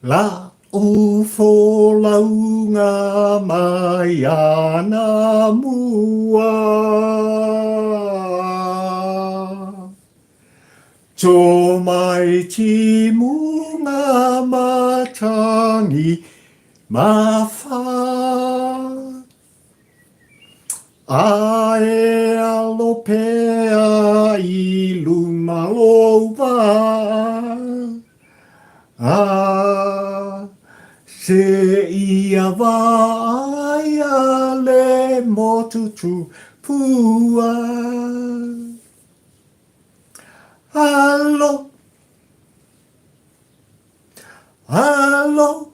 La'u folauga mai anamua. To mai timuga matangi ma wha. A e alo pea i luna lou vaa, a seia vaaia le motu tupua. Alo, alo,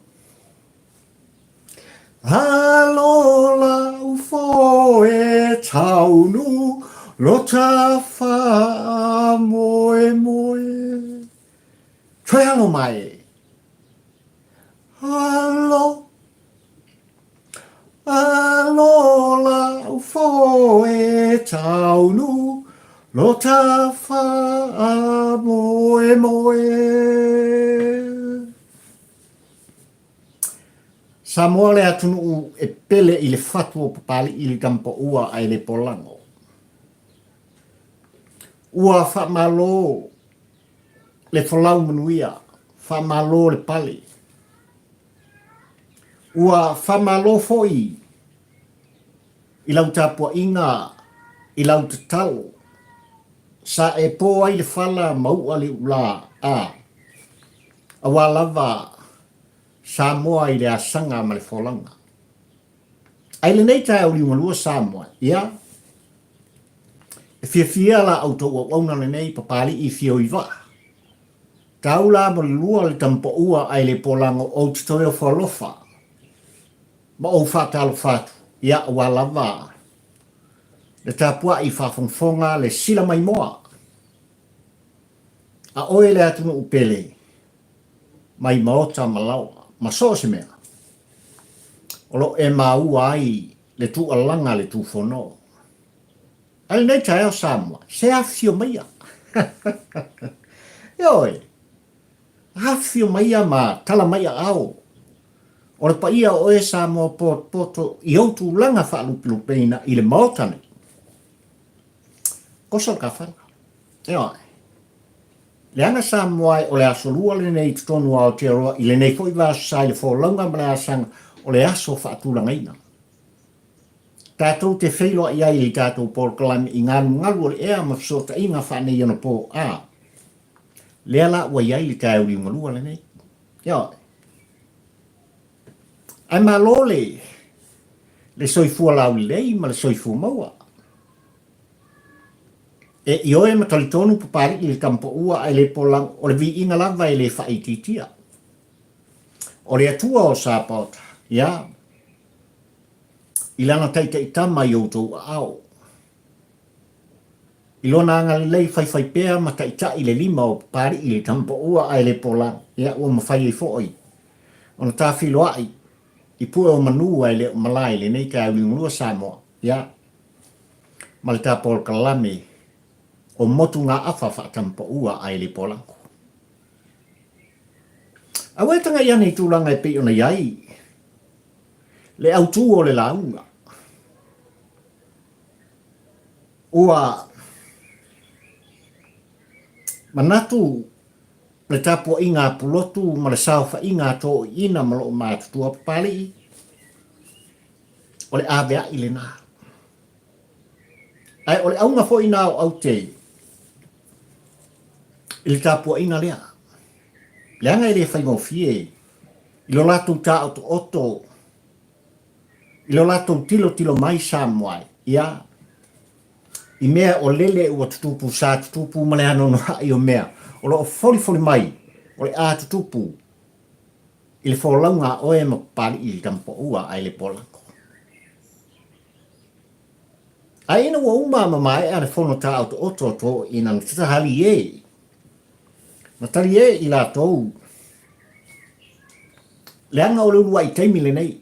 Alo la'u foe taunu lo ta faamoemoe. Toe alo mai. Alo, alo la'u foe taunu lo ta faamoemoe. Samoa le atunuu e pele i le fatu o Papali'i le Tamapaua ae le polago. Ua faamalo le folau manuia, faamalo le pale. Ua faamalo foi i lau tapuaiga i lau tatalo sa e po ai le fala ma u'a le ula a, aua lava Samoa i le asaga ma le folauga. Ae i lenei taeao liugalua Samoa, ia, e fiafia la outou auauna lenei Papali'i Fioi Vaa. Tau la mo le lua le tamapaua ae le polago ou te toe ofo alofa ma ou faatalofa atu, ia, aua lava le tapuai faafogafoga le sila maimoa a oe le atunuu pele mai maota ma laoa ma so o se mea o lo o e maua ai le tuualaga a le Tufono. A lenei taeao Samoa, se afifio maia. Ioe, afifio maia ma tala mai aao. O le paia o oe Samoa potopoto i ou tulaga faalupelupeina i le maota nei. Koso le kafala. Ioe. Leaga Samoa e o le aso lua lenei i totonu o Aotearoa i lenei foi vaiaso sa i le folauga ma le asaga o le aso faatulagaina. Tatou te feiloai ai i tatou polokalame i galugalu o le ea ma fesootaiga faaneionapo a lea la ua i ai le taeao liugalua lenei. Ioe. Ae malo le le soifua laulelei ma le soifua maua. E ioe ma talitonu Papali'i le tamapaua ae le polago, o le viiga lava e le faaitiitia. O le Atua o Sapaota, ia, i lana taitaitama i outou aao, i lona agalelei faifaipea ma taitai le lima o Papali'i le tamapaua ae le polago, ia, ua mafai ai foi ona tafiloai i pue o manu ae le o malae i lenei taeao liugalua Samoa, ia, ma le ta polokalame o motugaafa faatamapaua ae le polago. Aua e tagai ane i tulaga e pei ona i ai le autu o le lauga. Ua manatu le tapuaiga a Pulotu ma le saofaiga a toeaiina ma loo matutua Papali'i, o le avea'i lena. Ae o le auga foi na o aute i le tapuaiga lea, leaga e le faigofie i lo latou taotooto, i lo latou tilotilo mai Samoa e, ia, i mea o lele ua tutupu sa tutupu ma le anoanoai o mea o lo o folifoli mai o le a tutupu i le folauga a oe ma Papali'i i le tamapaua ae le polago. Ae ina ua uma ma maea le fono tāotooto a toeaiina na tatahali e, na tali e i latou, leaga o le uluai taimi lenei.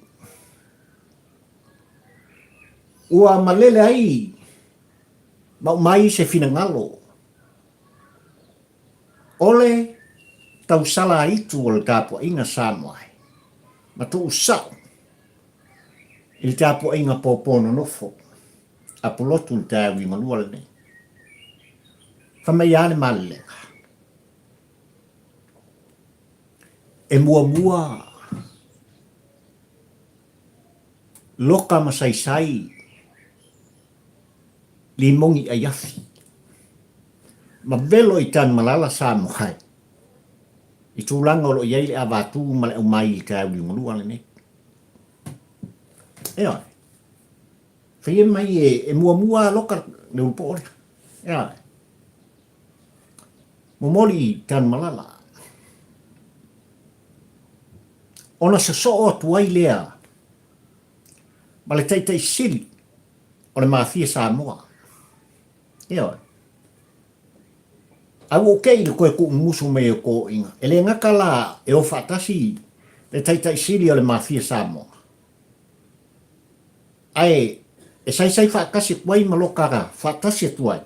Ua malele ai ma aumai se finagalo o le tausala aitu o le tapuaiga Samoa e, ma tuusao i le tapuaiga pōpō nonofo a Pulotu i le taeao liugalua lenei. Fai mai a le malelega. E muamua loka ma saisai limogi aiafi ma velo i Tanumalala Samoa i tulaga o lo o i ai le avatu ma le aumai i le taeao liugalua lenei. Ioe. Faia mai e muamua loka le ulupoo lea. Ioe. Momoli i Tanumalala. Ona sosoo atu ai lea ma le Taitai Sili o le Mafia Samoa. Ioe. Ae ua ou kei i le toe tuumumusu mai o toʻiga. E le gata la e o faatasi le Taitai Sili o le Mafia Samoa, ae e saisai faatasi atu ai ma loka faatasi atu ai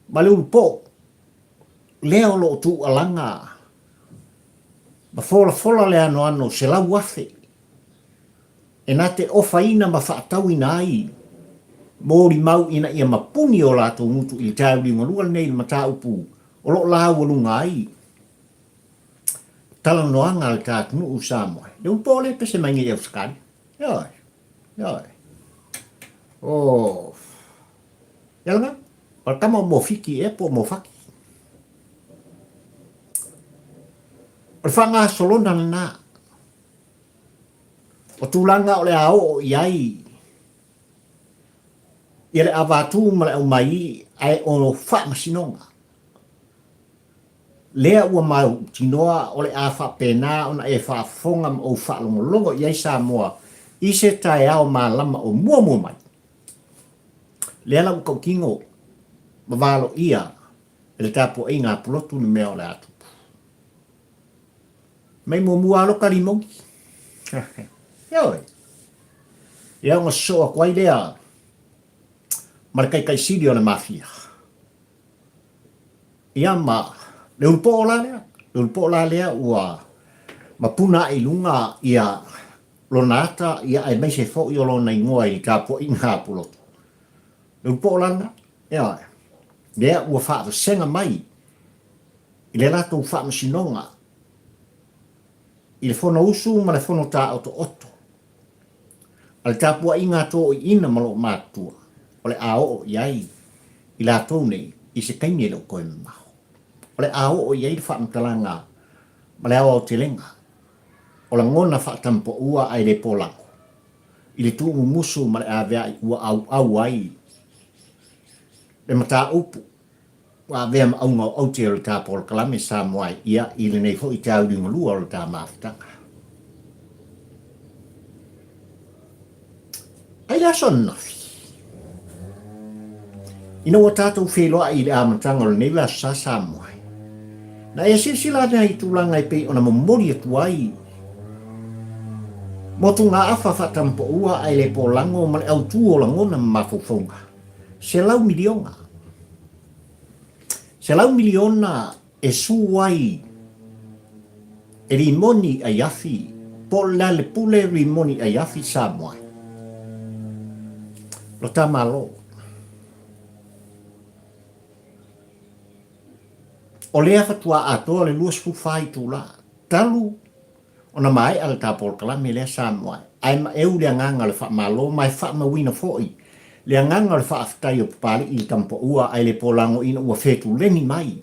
ma le ulupoo lea o lo o tuualaga ma folafola le anoano 100,000 e na te ofaina ma faatauina ai molimau ina ia mapuni o latou gutu i le taeao liugalua lenei i le mataupu o lo o laualuga ai talanoaga a le ta atunuu Samoa. Le upu o le pese mai nei i Ausetalia. Ioe, ioe. O, ia lena, o le tama o Mofiki ea po o Mofaki. O le faagasologa lena. O tulaga o le a oo i ai ia le avatu ma le aumai ae o faamasinoga. Lea ua mautinoa o le a faapena ona e faafofoga ma ou faalogologo i ai Samoa i se taeao malama o muamua mai. Lea la ua tautino ma valoia e le tapuaiga a Pulotu le mea o le a tupu. Mai muamua lava loka limogi. Ioe. Ia ona sosoo atu ai lea ma le taitaisili o le Mafia. Ia ma le ulupoo la lea, le ulupoo la lea ua mapuna ae i luga ia lona ata ia aemaise foi o lona igoa i le tapuaiga a Pulotu. Le ulupoo la lena, ioe, lea ua faavasega mai i le latou faamasinoga i le Fonousu ma le Fono Taotooto a le tapuaiga a toeaiina ma loomatutua o le a oo i ai i latou nei i se taimi e le o toe mamao. O le a oo i ai le faamatalaga ma le aoaotelega o lagona faatampoua ae le polago i le tuumumusu ma le aveai ua auau ai le mataupu Ua avea ma auga o aute o le ta polokalame Samoa ai ia i lenei foi taauliugalua o le ta mafutaga. Ai le aso ananafi, ina ua tatou feiloai i le amataga o lenei vaiaso sa Samoa ai, na e silasila ane ai i tulaga e pei ona momoli atu ai motugaafa faatampoua ae le polago ma le autu o lagona ma mafaufauga. 100 miliona. 100 miliona e su ai e limoni aiafi po o le a le pule limoni aiafi Samoa ai. Lo ta Malo. O lea faatoa atoa le 24 itula talu ona maea le ta polokalame lea Samoa ae maeu le agaga o le faamalo ma e faamauina foi le agaga o le faafetai o Papalii i le Tamapaua ae le polago ina ua fetuleni mai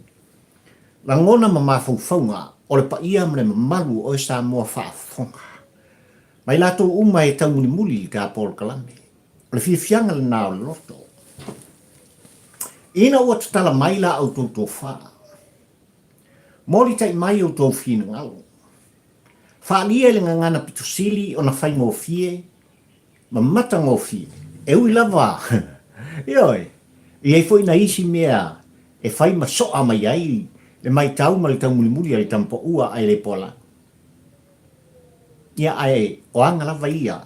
lagona ma mafaufauga o le paia ma le mamalu o oe Samoa faafofoga mai latou uma e taumulimuli i le ta polokalame. O le fiafiaga lena o le loto. Ina ua tatala mai la outou tofa, Molitai mai outou finagalo. Faaalia i le gagana pito sili ona faigofie ma matagofie. E ui lava, ioe, e i ai foi nai isi mea e fai ma soa mai ai le maitau ma le taumulimuli a le tamapaua ae le pola. Ia, ae o aga lava ia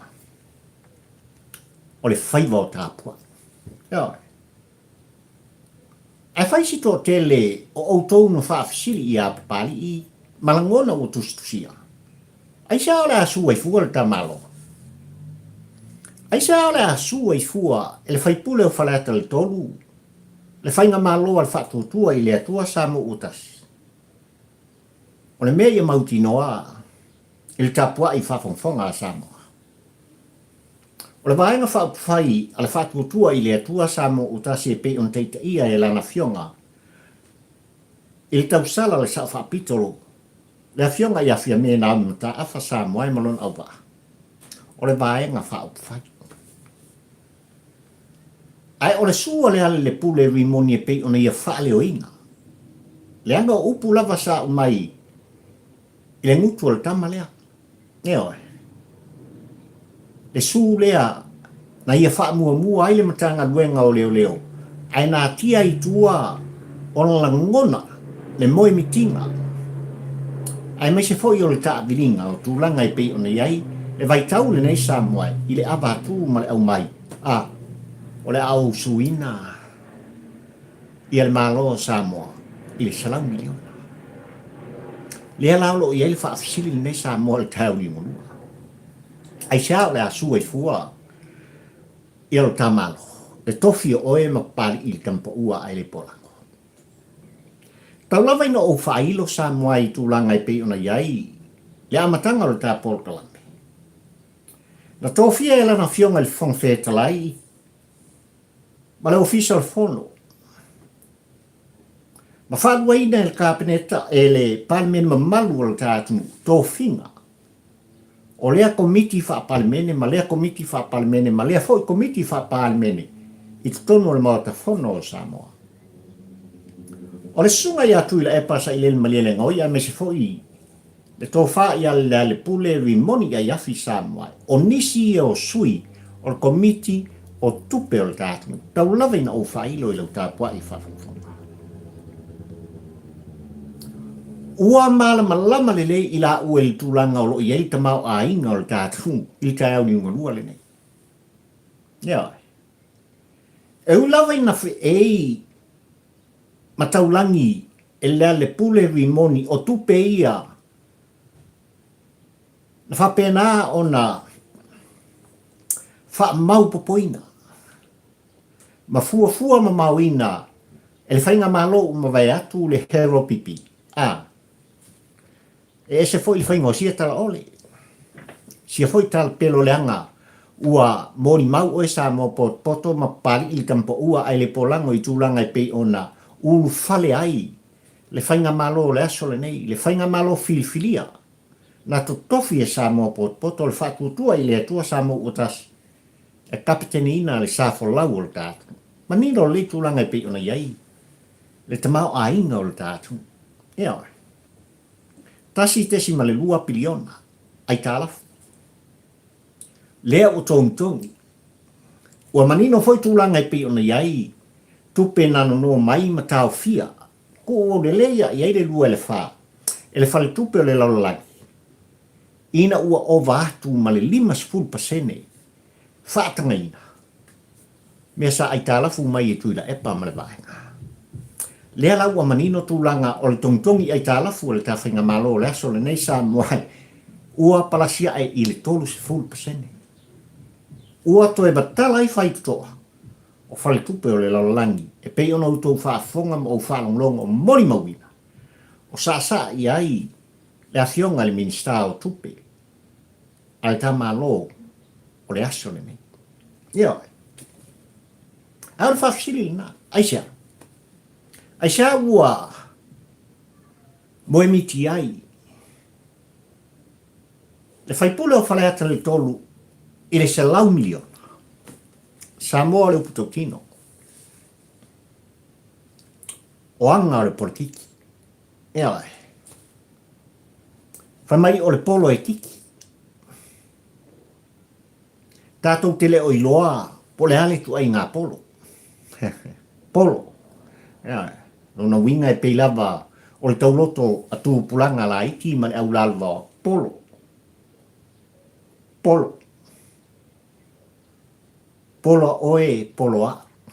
o le faiva o tapuai. Ioe. Ae fai si toatele o outou na faafesili iā Papalii. Ma lagona ua tusitusia. Aisea o le a su ai fua le ta Malo? Aisea o le a su ai fua e le faipule o Faleata le 3 le Faigamalo a le Faatuatua i le Atua Samoa ua Tasi? O le mea ia mautinoa i le tapuai faafogafoga a Samoa. O le Vaega Faaupufai a le Faatuatua i le Atua Samoa ua Tasi e pei ona taitaia e Lana Afioga i le tausala le Sao Faapito le Afioga ia Fiame Naomi Mataafa Samoa ma lona auvaa, o le Vaega Faaupufai. Ae o le su a Lealailepule Rimoni e pei ona ia faaleoina, leaga o upu lava sa aumai i le gutu o le tama lea. Ioe. Le su lea na ia faamuamua ai le Matagaluega o Leoleo ae natia ai i tua ona lagona le moemitiga aemaise foi o le taaviliga o tulaga e pei ona i ai le vaitau lenei Samoa i le avatu ma le aumai a o le a ou suina ia le Malo o Samoa i le $100 miliona. Lea la o lo o i ai le faafesili lenei Samoa i le taeao liugalua. Aisea o le a sua i fua ia lo ta Malo, le tofi o oe ma Papali'i i le tamapaua ae le polago. Tau lava ina ou faailo Samoa i tulaga e pei ona i ai le amataga o le ta polokalame. Na tofia e lana Afioga i le Fofoga Fetalai ma le Ofisa o le Fono, ma faaluaina e le Kapeneta, e le Palemene mamalu o le ta atunuu, tofiga o lea Komiti Faa-Palemene ma lea Komiti Faa-Palemene ma lea foi Komiti Faa-Palemene i totonu o le Maota Fono o Samoa. O le Susuga ia Tuilaepa Sailele Malielegaoi aemaise foi Le tofa ia Lealepule Rimoni Aiafi Samoa, o nisi ia o sui o le Komiti o Tupe o le ta atunuu. Tau lava ina ou faailo i lau tapuai faafogafoga. Ua malamalama lelei i laua i le tulaga o lo o i ai le tamaoaiga o le ta atunuu i le taeao liugalua lenei. Ioe. E ui lava ina feei ma taulagi e Lealepule Rimoni o tupe ia na faapena ona faamaupopoina ma fuafua mamaoina e le Faigamalo ua mavae atu le Hero-pipi a E ese foi le faiga o sia talaole, sia foi talapelo leaga ua molimau oe Samoa potopoto ma papali'i le tamapaua ae le polago i tulaga e pei ona ulufale ai le faigamalo o le aso lenei, le faigamalo filifilia na totofi e Samoa potopoto le faatuatua i le Atua Samoa ua tasi e kapeteneina le sa folau o le ta atunuu. Manino lelei tulaga e pei ona i ai le tamaoaiga o le ta atunuu. Ioe. 1.2 piliona aitalafu. Lea ua togitogi. Ua manino foi tulaga e pei ona i ai tupe na nono mai ma taofia tuuau lelei a i ai le lua e le fa e le faletupe o le lalolagi ina ua ova atu ma le 50% faatagaina mea sa aitalafu mai e Tuilaepa ma le vaega. Lea la ua manino tulaga o le togitogi aitalafu a le ta faigamalo o le aso lenei Samoa ua palasi ae i le 30%. Ua toe matala ai faitotoa o faletupe o le lalolagi e pei ona outou faafofoga ma ou faalogologo molimauina o saasaa i ai le Afioga i le Minisita o Tupe a le ta Malo o le aso lenei. Ioe. A o le faafesili lena, aisea? Aisea ua moemiti ai le faipule o Faleata le 3 i le $100 miliona? Samoa o le upu tautino. O aga o le polokiki. Ioe. Fai mai o le polo e kiki. Tatou te le o iloa po o le a le ituaiga polo. Polo. Ioe. Lona uiga e pei lava o le tauloto a tupulaga laiti ma le aulaloa polo. Polo. Polo a oe, polo a'u.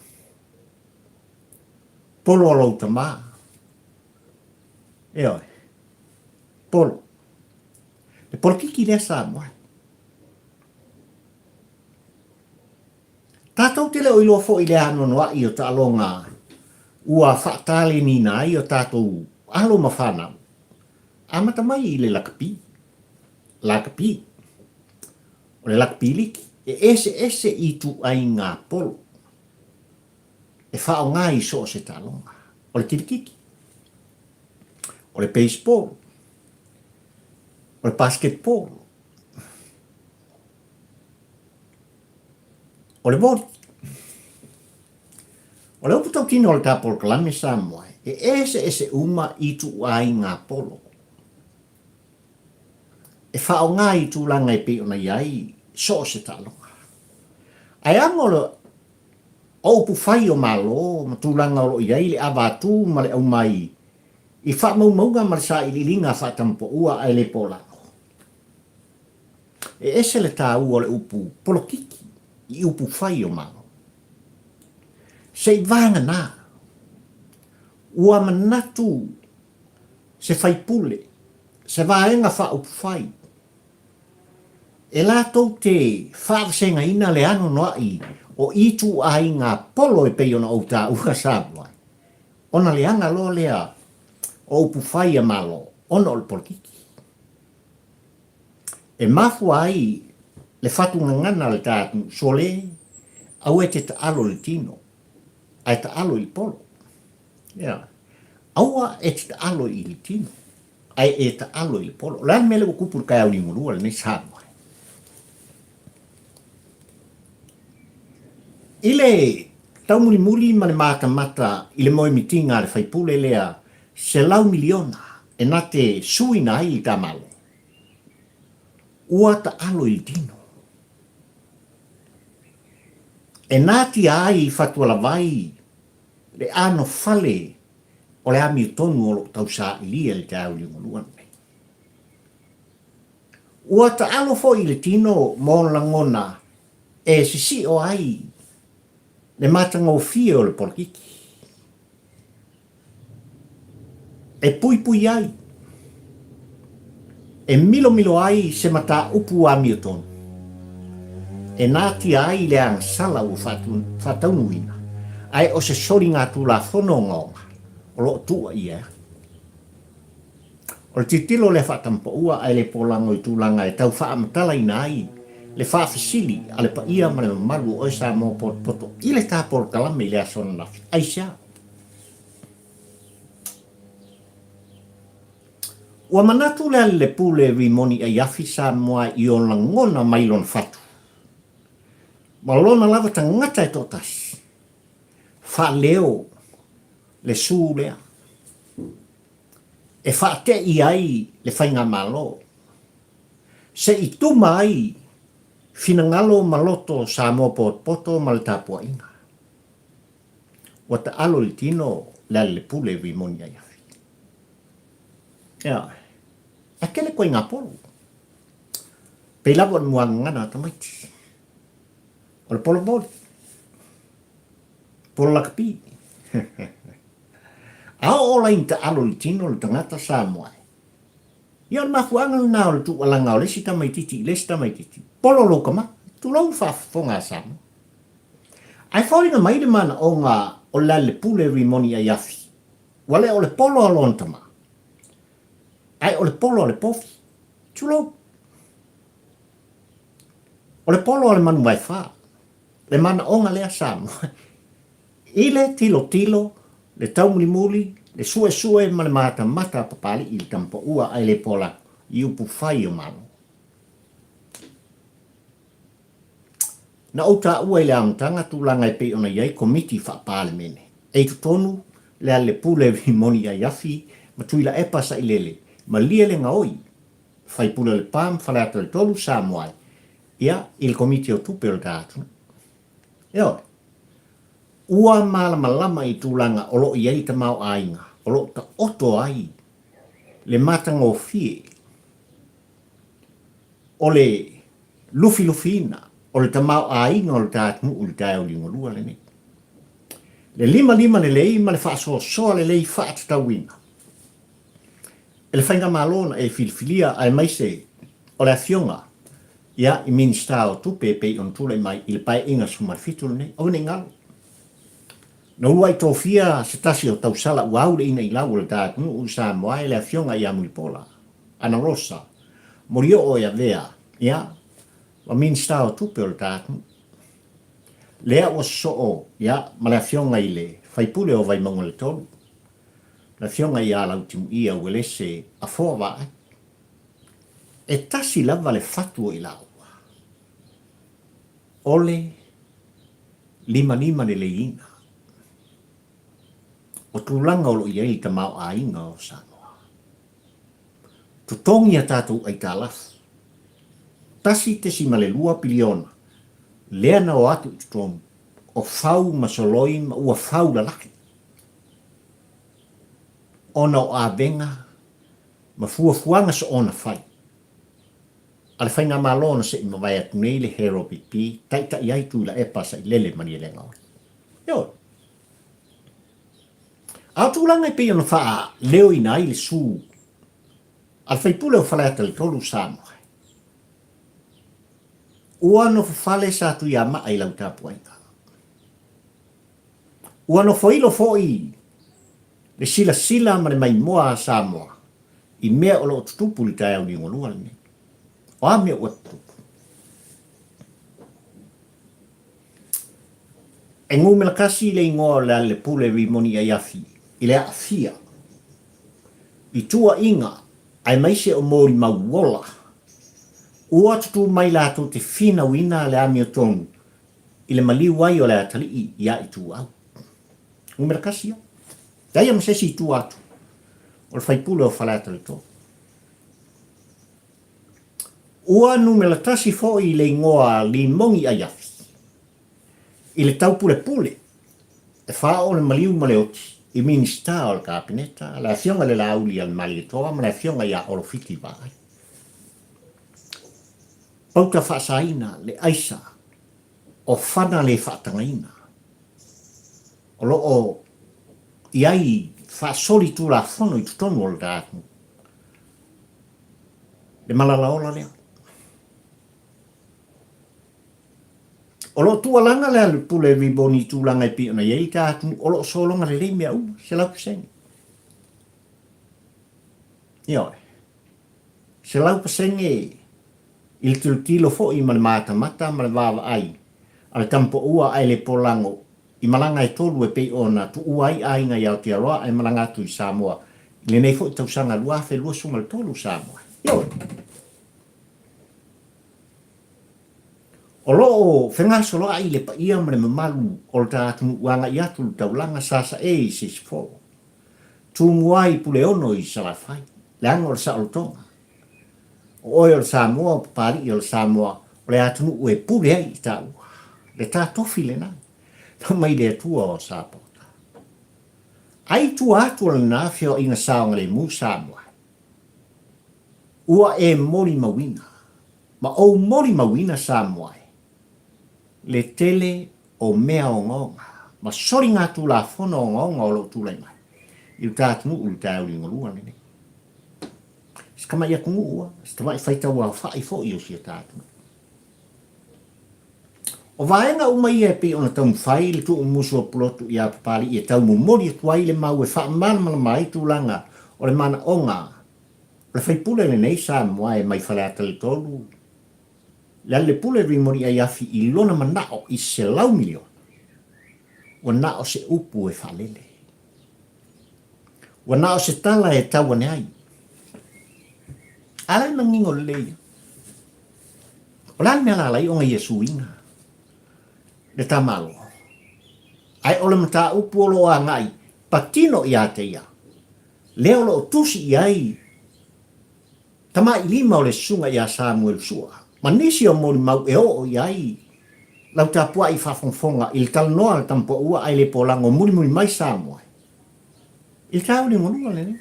Polo a lou tamā. Ioe. polo. Le polokiki lea Samoa. Tatou te le o iloa foi le anoanoai o taaloga ua faataleniina ai o tatou alo ma fanau, amata mai i le lakapi, lakapi, o le lakapi liki, e eseese ituaiga polo e faaaoga i so o se taaloga, o le kilikiki, o le baseball, o le basketball, O le voli. O le upu tautino o le ta polokalame Samoa, e eseese uma ituaiga polo e faaaoga i tulaga e pei ona i ai so o se taaloga. Ae ano le o upu fai o Malo ma tulaga o lo o i ai le avatu ma le aumai i faamaumauga ma le sailiiliga faatamapaua ae le polalo. E ese le taua o le upu polokiki i upu fai o Malo. Se i vagana, ua manatu se faipule, se vaega faaupufai, e latou te faavasegaina le anoanoai o ituaiga polo e pei ona ou taua Samoa, ona leaga loa lea o upu fai a Malo ona o le polokiki. E mafua ai le fatugagana a le ta atunuu, Sole, aua e te taalo i le tino, ae taalo i le polo. Ia. Aua e te taalo i le tino, ae e taalo i le polo. O le a le mea lea ua tupu i le taeao liugalua lenei Samoa? I le taumulimuli ma le matamata i le moemitiga a le faipule lea $100 miliona e na te suina ai le ta Malo, ua taalo i le tino. E natia ai i Fatualavai le anofale o le amiotonu o lo o tausailia i le taeao liugalua lenei. Ua taalo foi i le tino ma ona lagona e sisio ai le matagofie o le polokiki. E puipui ai, e milomilo ai se mataupu amiotonu, e natia ai le agasala ua faataunuuina, ae o se soligatulafono ogaoga o lo o tuuaia ai. O le tilotilo lea faatamapaua ae le polago i tulaga e tau faamatalaina ai le faafesili a le paia ma le mamalu o oe Samoa potopoto i le ta polokalame i le aso ananafi. Aisea? Ua manatu le Alilepule Rimoni Aiafi Samoa i ona lagona mai lona fatu ma lona lava tagata e toatasi, faaleo le su lea e faate'i ai le faigamalo, se i tuma ai finagalo ma loto o Samoa potopoto ma le tapuaiga. Ua taalo i le tino le Alilepule Rimoni Aiafi. Ea, ae tele koe i ngā polo. Pei lava o le muagagana a tamaiti. O le polo moli. Polo lakapi. A oo la ina taalo i le tino le tagata Samoa e, ia o le mafuaaga lena o le tuualaga o le isi tamaititi i le isi tamaititi, polo lou tama, tulou le faafofoga a Samoa. Ae foliga mai le manaoga o le Lealepule Rimoni Aiafi, ua le o le polo a lona tama, ae o le polo a le povi, tulou. O le polo a le manu vaefa, le manaoga lea Samoa. I le tilotilo, le taumulimuli, le suesue ma le matamata a Papali'i i le tamapaua ae le pola i upu fai o Malo. Na ou taua i le amataga tulaga e pei ona i ai Komiti Faa-Palemene e i totonu le Alelepule Rimoni Aiafi ma Tuilaepa Sailele Malie le Gaoi, Faipule o Lepa ma Faleata le Tolu Samoa ia i le Komiti o Tupe o le ta atunuu. Ioe. Ua malamalama i tulaga o lo o i ai le tamaoaiga o lo o taoto ai le matagofie o le lufilufiina o le tamaoaiga o le ta atunuu i le taeao liugalua lenei. Le limalima lelei ma le faasoasoa lelei faatatauina. E le Faigamalo na e filifilia aemaise o le Afioga ia i Minisita o Tupe e pei ona tulai mai i le Paeaiga 17 lenei. Aua ne i galo. Na uluai tofia se tasi o tausala ua au le ina i lau o le ta atunuu i Samoa e le Afioga ia Mulipola Anarosa Molioo e avea ia ma Minisita o Tupe o le ta atunuu. Lea ua sosoo ia ma le Afioga i le Faipule o Vaimauga le 3, le Afioga ia Lautimuia Uelese Afoa Vaai. E tasi lava le fatu o i laua, o le limalima leleiina o tulaga o lo o i ai le tamaoaiga o Samoa. Totogi a tatou aitalafu, $1.2 piliona lea na o atu i totonu o fau ma soloi ma ua fau lalaki ona o avega ma fuafuaga soona fai a le Faigamalo na se i mavae atu nei le Hero BP taitai ai Tuilaepa Sailele Malielegaoi. Ioe. A o tulaga e pei ona faaleoina ai le su a le faipule o Faleata le 3 Samoa, ua nofofale sa Tuiamaa i lau tapuaiga. Ua nofoilo foi le silasila ma le maimoa a Samoa i mea o lo o tutupu i le taeao liugalua lenei. O a mea ua tutupu? E numera tasi le igoa o Lealailepule Rimoni Aiafi i le aafia i tuuaiga aemaise o molimau ola ua tutū mai latou te finauina le amiotonu i le maliu ai o le atalii iā Ituau. Numera tasi ia. Leai ma se isi i tua atu o le faipule o Faleata le 3. Ua numera tasi foi le igoa Limogi Aiafi i le taupulepule e faaoo le maliu ma le oti i Minisita o le Kapeneta, le Afioga i le Laauli a le Malietoa ma le Afioga ia Olo Fiti Vaai. Pauta faasaina le aisa o fana le faatagaina o lo o i ai faasolitulafono i totonu o le ta atunuu. Le malalaola lea. O lo o tuualaga le alepule riboni i tulaga e pei ona i ai le ta atunuu, o lo o sologa lelei mea uma, 100%. Ioe. 100% i le tilotilo foi ma le matamata ma le vaavaai a le tamapoua ae le polago i malaga e tolu e pei ona tuua ai aiga i Aotearoa ae malaga atu i Samoa i lenei foi tausaga 2023 Samoa. Ioe. O lo o fegasoloai le paia ma le mamalu o le ta atunuu agai atu i le taulaga Sasae i Sisifo, Tumua i Puleono i Salafai, leaga o le saolotoga. O oe o le Samoa, o Papalii o le Samoa, o le atunuu e pule ai i taua. Le ta tofi lena, na mai le Atua o Sapota. Ai i tua atu o lena feoaiga saogalemu Samoa, ua e molimauina, ma ou molimauina Samoa e, le tele o mea ogaoga ma soligatulafono ogaoga o lo o tulai mai i le ta atunuu i le taeao liugalua lenei. Se tamai atunuu a, se tamai faitauaofai foi o si o ta atunuu. O vaega uma ia e pei ona taumafai le tuumusu o Pulotu iā Papalii e tau momoli atu ai le mau e faamalamalama ai tulaga o le manaoga o le faipule lenei Samoa e mai Faleata le 3, Lealailepule Rimoni Aiafi i lona manao i $100 miliona, ua na o se upu e faalele. Ua na o se tala e tau ane ai. A la e manino lelei ia. O le a le mea la alai ona ia suiga le ta Malo? Ae o le mataupu o lo o agai patino ia te ia, lea o lo o tusi i ai tamailima o le susuga ia Samuel Sua ma nisi o molimau e oo i ai lau tapuai faafogafoga i le talanoa a le tamapoaua ae le polago mulimuli mai Samoa i le tauliugalua lenei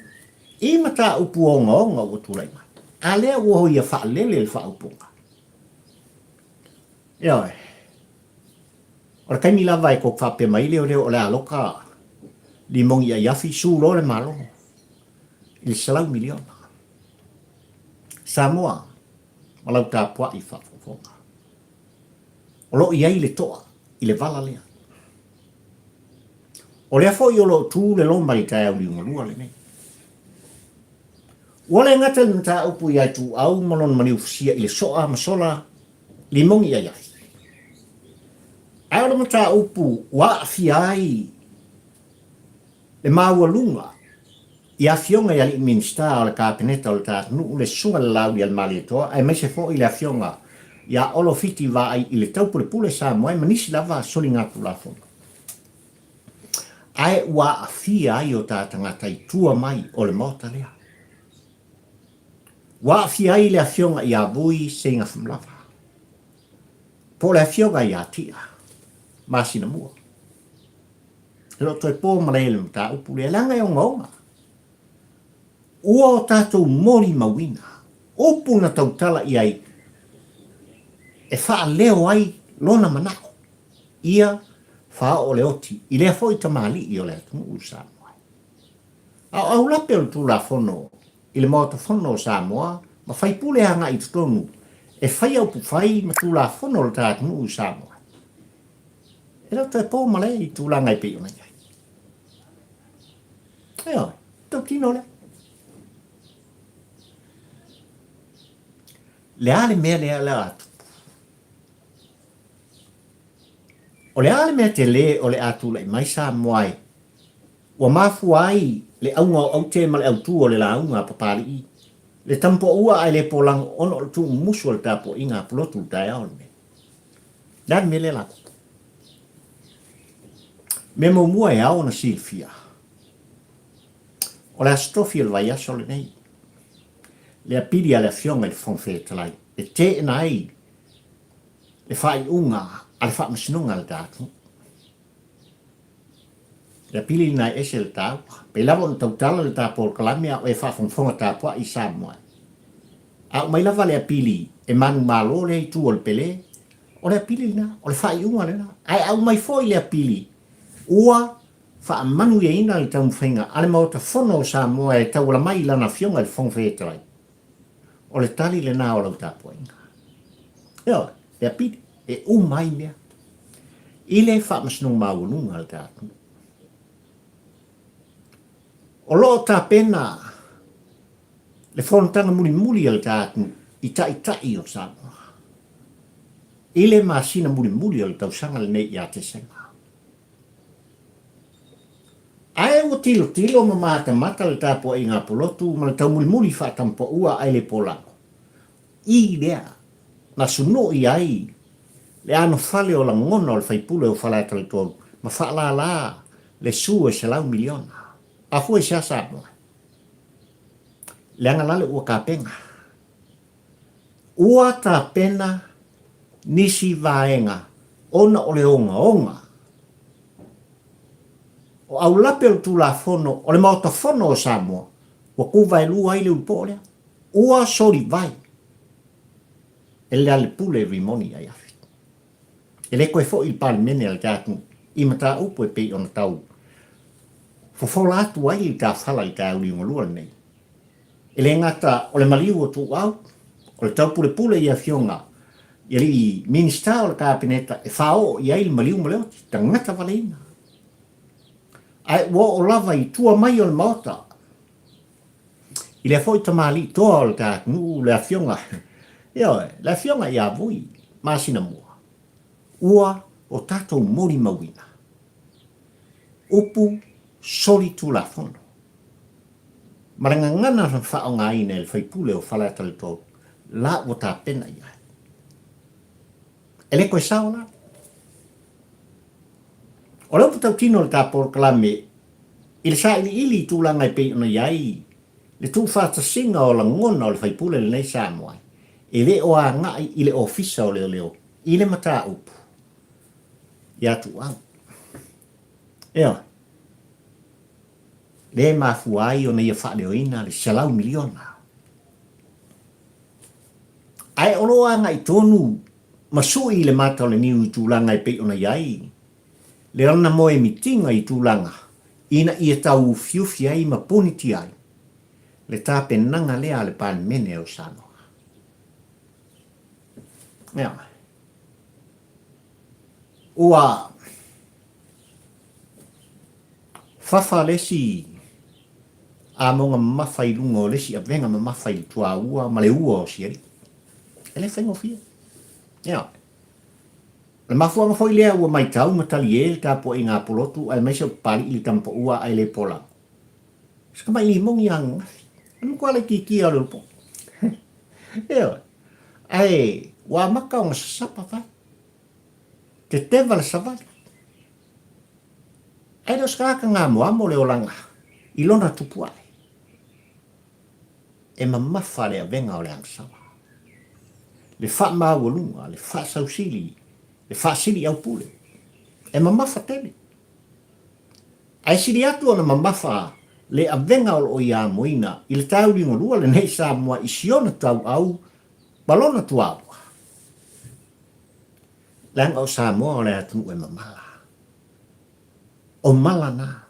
i mataupu ogaoga ua tulai mai. A lea ua hoia faalele le faaupuga. Ioe. O le taimi lava e tou faapea mai lea o lea o le a loka limogi aiafi, su loa le Malo i le $100 miliona. Samoa ma lau tapuai faafofoga. O lo o i ai le toa i le vala lea. O lea foi o lo o tu le loma i le taeao liugalua lenei. Ua le gata i le mataupu ia Ituau ma lona maliufusia i le soa ma sola limogi aiafi, ae o le mataupu ua aafia ai le maualuga i afioga i alii Minisita o le Kapeneta o le ta atunuu, le Susuga i le Laaulialemalietoa aemaise foi le Afioga ia Olo Fiti Vaai i le Taupulepule Samoa ma nisi lava soligatulafono. Ae ua aafia ai o ta tagata i tua mai o le Maota lea. Ua aafia ai le Afioga ia Vui Seigafamalava, po o le Afioga ia Tia Masinamua. E le o toe po malae le mataupu lea, leaga e ogaoga. Ua o tatou molimauina upu na tautala i ai e faaleo ai lona manao, ia faaoo le oti i lea foi tamalii o le atunuu o Samoa. A o aulape o le Tulafono i le Maota Fono o Samoa ma faipule agai i totonu e faia upufai ma Tulafono o le ta atunuu i Samoa, E le o toe po malae i tulaga e pei ona i ai. Ioe, tautino lea. Le a le mea lea le a tupu? O le a le mea tele o le a tulai mai Samoa e ua mafua ai le auga o aute ma le autu o le lauga a Papalii, le tampoua ae le polago ona o le tuumumusu o le tapuaiga a Pulotu i le taeao lenei. Le a le mea lea la tupu? Mea muamua e ao ona silafia, o le Aso Tofi o le vaiaso lenei, le apili a le Afioga i le Fofoga Fetalai e teena ai le faaiuga a le Faamasinoga a le ta atunuu. Le apili lena e ese le taua. Pei lava ona tautala le ta polokalame a o e faafogafoga tapuai i Samoa. A aumai lava le apili e manumalo lea itu o le Pele, o le apili lena, o le faaiuga lena. Ae aumai foi le apili ua faamanuiaina le taumafaiga a le Maota Fono o Samoa e tauala mai i Lana Afioga i le Fofoga Fetalai. O le tali lena o lau tapuaiga. Ioe, le apili, e uma ai mea i le faamasinoga maualuga a le ta atunuu. O lo o tapena le fonotaga mulimuli a le ta atunuu i Taitai o Samoa i le masina mulimuli o le tausaga lenei ia Tesema. Ae ua tilotilo ma matamata le tapuaiga a Pulotu ma le taumulimuli faatampaua ae le polago i lea na sunui ai le anofale o lagona o le faipule o Faleata le 3 ma faalala le su e $100 miliona. Afua i se a Samoa? Leaga la le ua tapena. Ua tapena nisi vaega ona o le ogaoga o aulape o le Tulafono o le Maota Fono o Samoa ua kuvaelua ai le ulupoo lea. Ua solivae e le Lealepule Rimoni Aiafi. E le toe foi i le Palemene a le ta atunuu i mataupu e pei ona tau fofola atu ai le tafala i le taeao liugalua lenei. E le gata o le maliu o Tuuau, o le taupulepule i afioga i alii Minisita o le Kapeneta e faaoo i ai le maliu ma le oti, tagata valeina. Ae ua oo lava i tua mai o le Maota i lea foi tamalii toa o le ta atunuu, le afioga, ioe, le afioga ia Vui Masinamua, ua o tatou molimauina upu solitulafono ma le gagana na faaaogaina e le faipule o Faleata le 3 la ua tapena i ai. E le toe sao la. O le upu tautino o le ta polokalame i le sailiili i tulaga e pei ona i ai le tuufaatasiga o lagona o le faipule lenei Samoa e le o agai i le Ofisa o Leoleo i le mataupu ia Tuuau. Ioe. Lea e mafua ai ona ia faaleoina le $100 miliona. Ae o lo o agai tonu ma sui i le mata o le niu i tulaga e pei ona i ai le lana moemitiga i tulaga ina ia tauufiufi ai ma punitia ai le tapenaga lea a le Palemene o Samoa. Ia. Ua fafa le isi amoga mamafa i luga o le isi avega mamafa i le tuaua ma le ua o si alii. E le faigofie. Ia. O le mafuaaga foi lea ua matau ma talie le tapuaiga a Pulotu aemaise o Papali'i le tamapaua ae le Polago. Se tamai limogi ananafi. E matua laitiitia o le ulupopo. Ioe. Ae ua amata ona sasapa vai. Teteva le savali. Ae le o se tagata gamoamo le olaga i lona tupu ae. E mamafa le avega o le agasala. Le faamaualuga, le faasausili, le faasiliaupule. E mamafa tele. Ae sili atu ona mamafa le avega o lo o ia amoina i le tauligalua lenei Samoa i siona tauau ma lona tuaua. Leaga o Samoa o le atunuu e mamala. O mala na.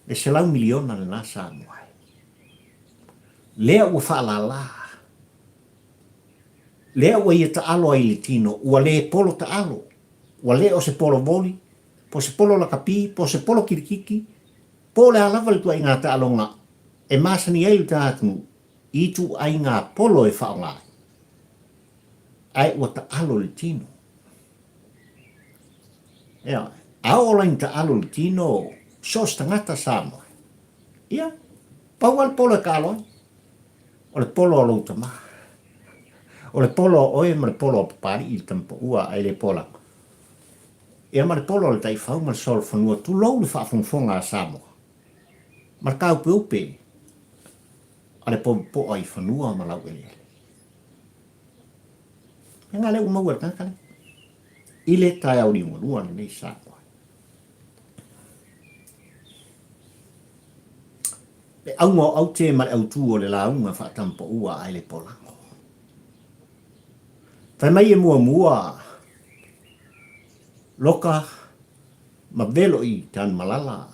Le $100 miliona lena Samoa e. Lea ua faalala. Lea ua ia taalo ai i le tino, ua le polo taalo, ua le o se polo voli, po o se polo lakapi, po o se polo kilikiki, po o le a lava le ituaiga taaloga e masani ai lo ta atunuu i ituaiga polo e faaaoga ai. Ae ua taalo i le tino. Ioe. A oo la ina taalo i le tino so o se tagata Samoa, ia, pau lava le polo e taalo ai. O le polo a lou tama. O le polo a oe ma le polo a Papali'i le tamapaua ae le Polago. Ia ma le polo a le taifau ma le solofanua tulou le faafogafoga a Samoa ma le taupeupe a le popoa i fanua ma laueleele. Mea na lea ua maua e le tagata lea i le taeao liugalua lenei Samoa. Le auga o aute ma le autū o le lauga faatampaua ae le polago. Fai mai e muamua loka ma velo i Tanumalala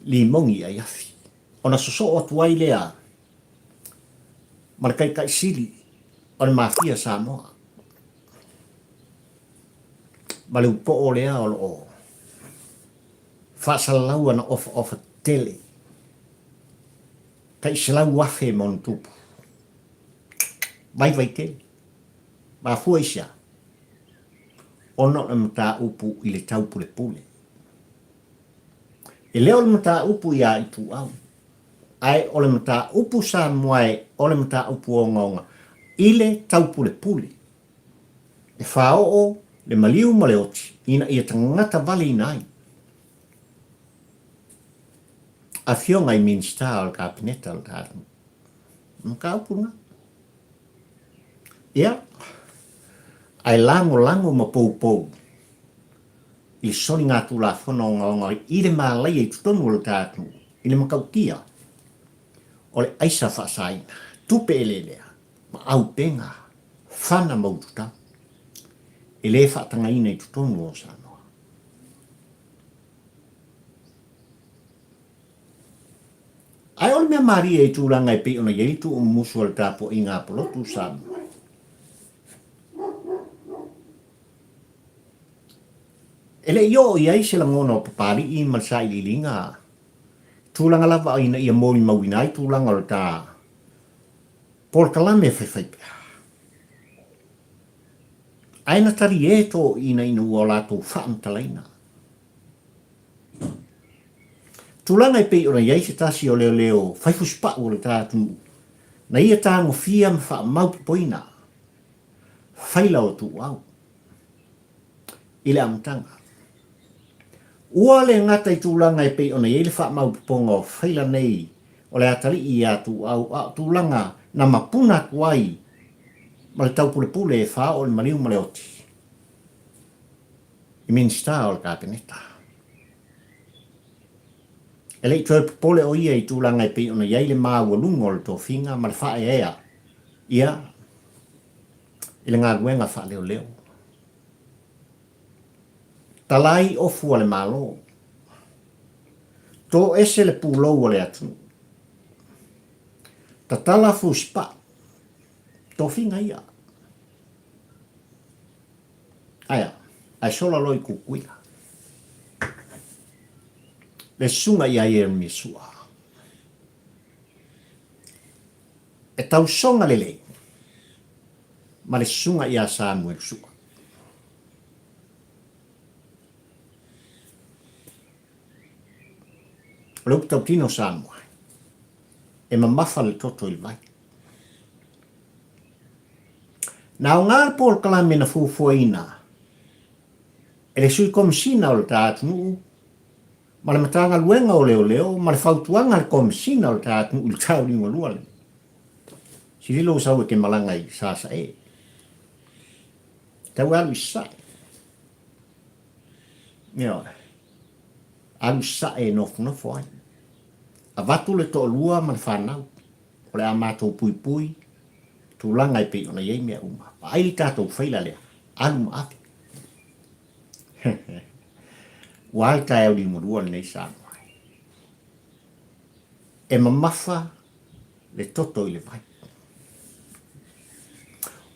limogi i Aiafi. Ona sosoo atu ai lea ma le Taitai Sili o le Mafia Samoa ma le upoo lea o lo o Faasalalau ana ofaofa tetele, tai 100,000 ma ona tupu. Vaivai tele. Mafua i se a? Ona o le mataupu i le taupulepule. E le o le mataupu iā Ituau, ae o le mataupu Samoa e o le mataupu ogaoga i le taupulepule. E faaoo le maliu ma le oti ina ia tagata valeina ai Afioga i Minisita o le Kapeneta o le tatou mataupu lena. Ia, ae lagolago ma poupou i le soligatulafono ogaoga i le malaia i totonu o le tatou i le matautia o le aisa faasaina, tupe eleelea ma aupega fana ma ututau e le faatagaina i totonu o Samoa. Ae o le mea malie i tulaga e pei ona i ai le tuumumusu a le tapuaiga a Polotu Samoa. E le i oo i ai se lagona o Papali'i ma le sailiiliga tulaga lava ina ia molimauina ai tulaga o le ta Polokalame faifaipea. Ae na talie toeaiina ina ua latou faamatalaina. Tulaga e pei ona i ai se tasi o leoleo faifusipau o le ta atunuu, na ia tagofia ma faamaupopoina faila o Tuuau i le amataga. Ua le gata i tulaga e pei ona i ai le faamaupopoga o faila nei o le atalii iā Tuuau, a o tulaga na mapuna atu ai ma le taupulepule e faaoo i le maliu ma le oti i Minisita o le Kapeneta. E le i toe popole o ia i tulaga e pei ona i ai le maualuga o le tofiga ma le faaeaea ia i le galuega faaleoleo. Talai ofu a le Malo. Tō ese le pulou o le atunuu. Tatala Fuspa, tofiga ia. Aea, ae sola loa i Kukuila. Le susuga ia Ieremia Sua. E tausoga lelei ma le susuga ia Samuelu Sua. O le upu tautino Samoa, e mamafa le toto i le vai. Na aoga le polokalame na fuafuaina e le Sui Komesina o le ta atunuu ma le Matagaluega o Leoleo ma le fautuaga a le Komesina o le ta atunuu i le tauliugalua lenei. Sililo ua sau e te malaga i Sasae. Tau e alu i Sasae. Ioe. Alu i Sasae e nofonofo ai. Avatu le toalua ma le fanau. O le a matou puipui tulaga e pei ona i ai mea uma. Vaai le tatou faila lea, alu ma ave. Ua a le taeao liugalua lenei Samoa. E mamafa le toto i le vai.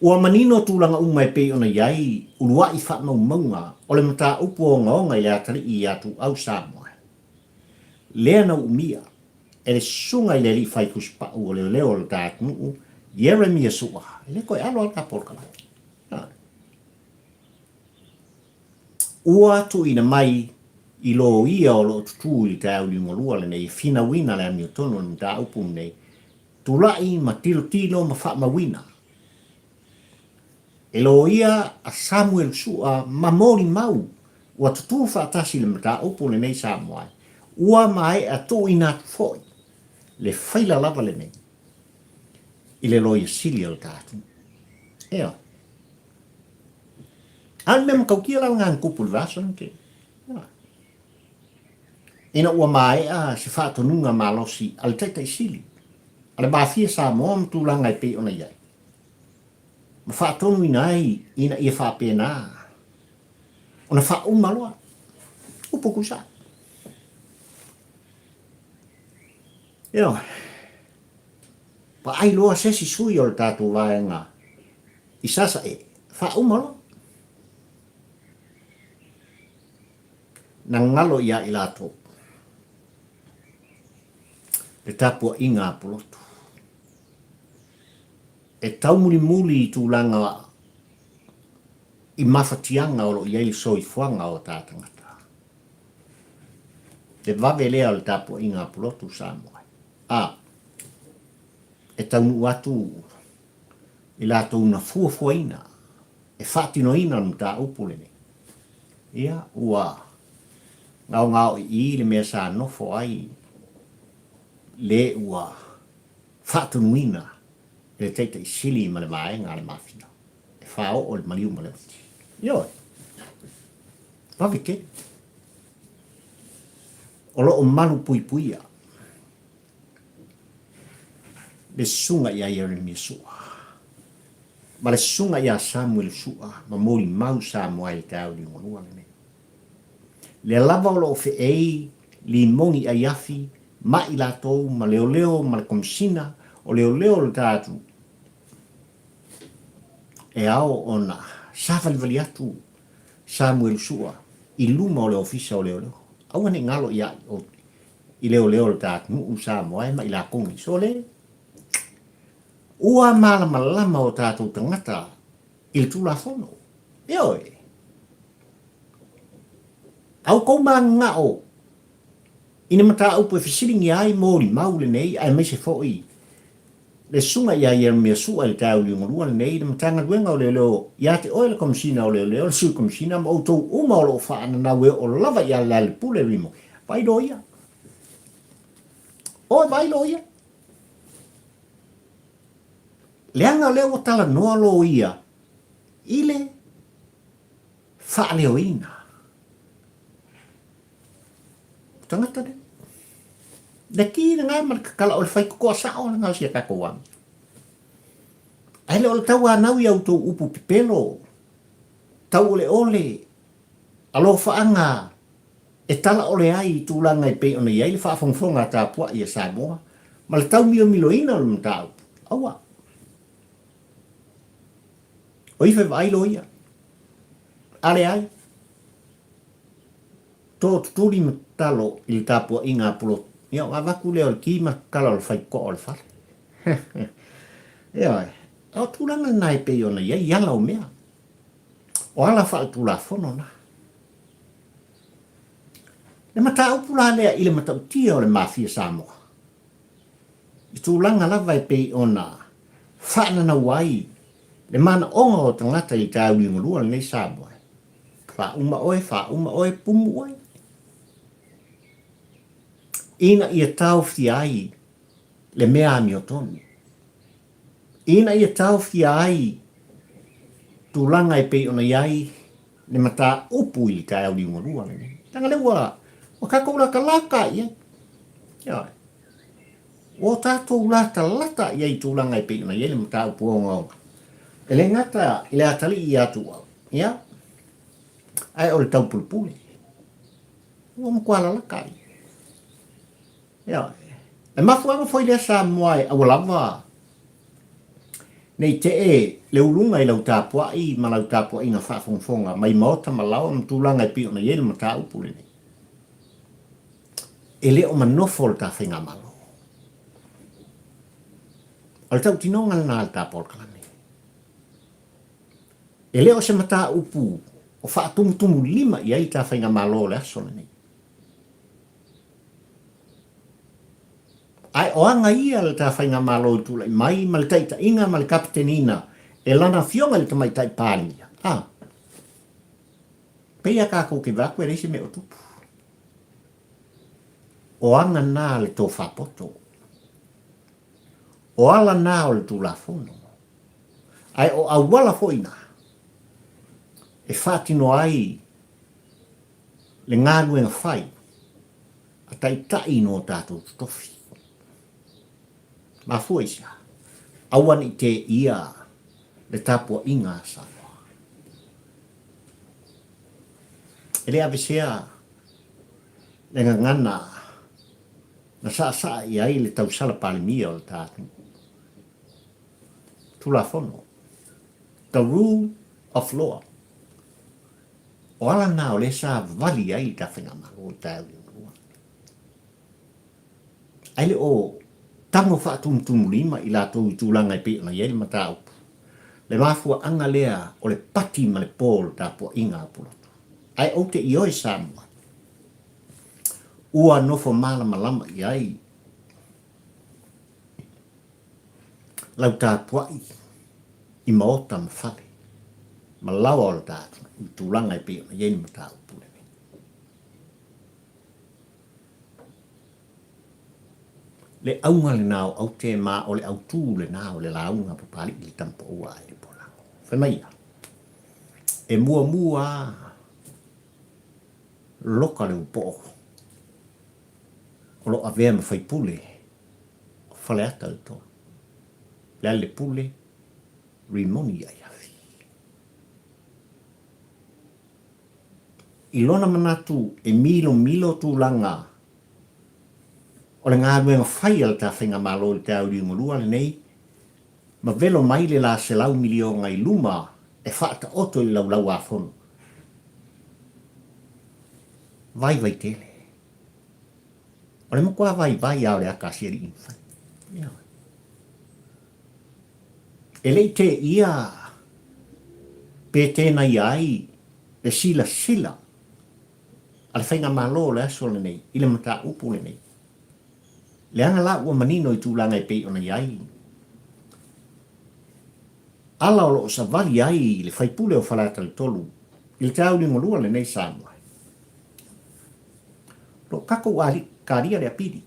Ua manino tulaga uma e pei ona i ai uluai faamaumauga o le mataupu ogaoga i le atalii ia Tuuau Samoa. Lea na uumia e le susuga i le alii fai tusipau o leoleo o le ta atunuu, Ieremia Su'a, e le toe alo lava le ta polokalame. Ua tuuina mai i loia o lo o tutū i le taeao liugalua lenei e finauina le amiotonu o le mataupu lenei, tulai ma tilotilo ma faamauina e loia a Samuel Su'a ma molimau ua tutū faatasi i le mataupu lenei Samoa ua maea tuuina atu foi le faila lava lenei i le Loia Sili o le ta atunuu. Ioe. A o le mea matautia la lena na tupu i le vaiaso na tea. Ina ua maea se faatonuga malosi a le Taitai Sili a le Mafia Samoa ma tulaga e pei ona i ai, ma faatonuina ai ina ia faapena ona faauma loa upu tuusao. Ioe. Vaai loa se isi sui o le tatou vaega i Sasae, faauma loa. Na galo ia i latou le tapuaiga a Pulotu. E taumulimuli i tulaga i mafatiaga o lo o i ai le soifuaga o ta tagata. Le vave lea o le tapuaiga a Pulotu Samoa. A e taunuu atu i latou na fuafuaina e faatinoina le mataupu lenei, ia, ua gaogaoi'i le mea sa nofo ai le ua faatonuina e le Taitai Sili ma le Vaega a le Mafia e faaoo le maliu ma le oti. Ioe, vave tele. O lo o malupuipuia le susuga ia Ieremia Su'a ma le susuga ia Samuele Su'a ma molimau Samoa i le taeao liugalua lenei. Lea lava o lo o feei limoni aiafi ma i latou ma leoleo ma le Komesina o Leoleo o le ta atunuu e ao ona savalivali atu Samuelu Su'a i luma o le Ofisa o Leoleo. Aua ne i galo ia i leoleo o le ta atunuu Samoa e ma i lakou nei. Sole! Ua malamalama o tatou tagata i le Tulafono. Ioe! A outou mananao i ni mataupu e fesiligia ai molimau lenei aemaise foi le susuga ia Ieremia Sua i le taeao liugalua lenei i le Matagaluega o Leoleo ia te oe le Komesina o Leoleo, le Sui Komesina ma outou uma o lo o faananau e oo lava i Lealailepule Rimo. Vaai loia. Oe vaai loia. Leaga lea ua talanoa loia i le faaleoina. O tagata nei. Le ki lena ma le kakala o le faitotoa sao lena o si a tatou amio. Ae le o le tauanau i a outou upu pepelo, tauoleole, alofaaga e tala ole ai i tulaga e pei ona i ai le faafogafoga tapuai a Samoa. Ma le taumilomiloina o le mataupu, aua. O ifo e vaai loia. A leai. Tootutuli ma tatalo i le tapuaiga a Pulotu. Ia ona avatu lea o le ki ma le tatala o le faitotoa o le fale. Ioe. O tulaga na e pei ona i ai ala o mea. O ala faaletulafono na. Le mataupu la lea i le matautia o le Mafia Samoa, i tulaga lava e pei ona faananau ai le manaoga o tagata i le taeao lenei Samoa, faauma oe, faauma oe, pumu oe, ina ia taofia ai le mea amiotonu, ina ia taofia ai tulaga e pei ona i ai le mataupu i le taeao liugalua lenei. Leaga lea ua, ua tatou latalata i ai. Ioe. Ua tatou latalata i ai i tulaga e pei ona i ai le mataupu ogaoga. E le gata i le atalii ia Tuuau, ia, ae o le taupulepule. Ua matua lalata i ai. Ioe. E mafuaaga foi lea Samoa e aua lava ne i tee le uluga i lau tapuai ma lau tapuaiga faafogafoga mai maota ma laoa ma tulaga e pei ona i ai le mataupu lenei. E le o manofo le ta faigamalo. O le tautinoga lena a le ta polokalame. E le o se mataupu o faatumutumulima i ai le ta faigamalo o le aso lenei. Ae o aga ia le ta faigamalo i tulai mai ma le taitaiga ma le kapiteniina e lana afioga i le Tamaitai Palemia, a pei a tatou te vaai atu e leai se mea o tupu. O aga na a le tofa poto. O ala na o le Tulafono. Ae o auala foi na e faatino ai le galuega fai a taitai no tatou totofi. Mafua i se a? Aua ne i teia le tapuaiga a Samoa. E le avesea le gagana na saasaa i ai le tausala Palemia o le ta atunuu. Tulafono. The rule of law. O ala na o lea sa vali ai le ta faigamalo i le taeao liugalua. Ae le o tago faatumutumulima i latou i tulaga e pei ona i ai le mataupu, le mafuaaga lea o le pati ma le po o le tapuaiga a Pulotu. Ae ou te ioe Samoa, ua nofo malamalama i ai lau tapuai i maota ma fale ma laoa o le ta atunuu i tulaga e pei ona i ai le mataupu lenei. Le auga lena o Aute ma o le autū lena o le lauga a Papali'i i le Tamapaua a Elepolago. Fai mai ia, e muamua a loka le upoo o lo avea ma faipule o Faleata le Tolu, Lealailepule Rimoni Aiafi. I lona manatu e milomilo tulaga o le galuega fai a le ta faigamalo i le taeao liugalua lenei, ma velo mai le la 100 miliona i luma e faataoto i le Laulau-a-Fono. Vaivai tele. O le matua vaivai lava o le ata a si alii na fai. Ioe. E le i teia pe tēnaia ai le silasila a le Faigamalo o le aso lenei i le mataupu lenei. Leaga la ua manino i tulaga e pei ona i ai ala o lo o savali ai le faipule o Faleata le 3 i le taeao liugalua lenei Samoa. Lo tatou kalia le apili.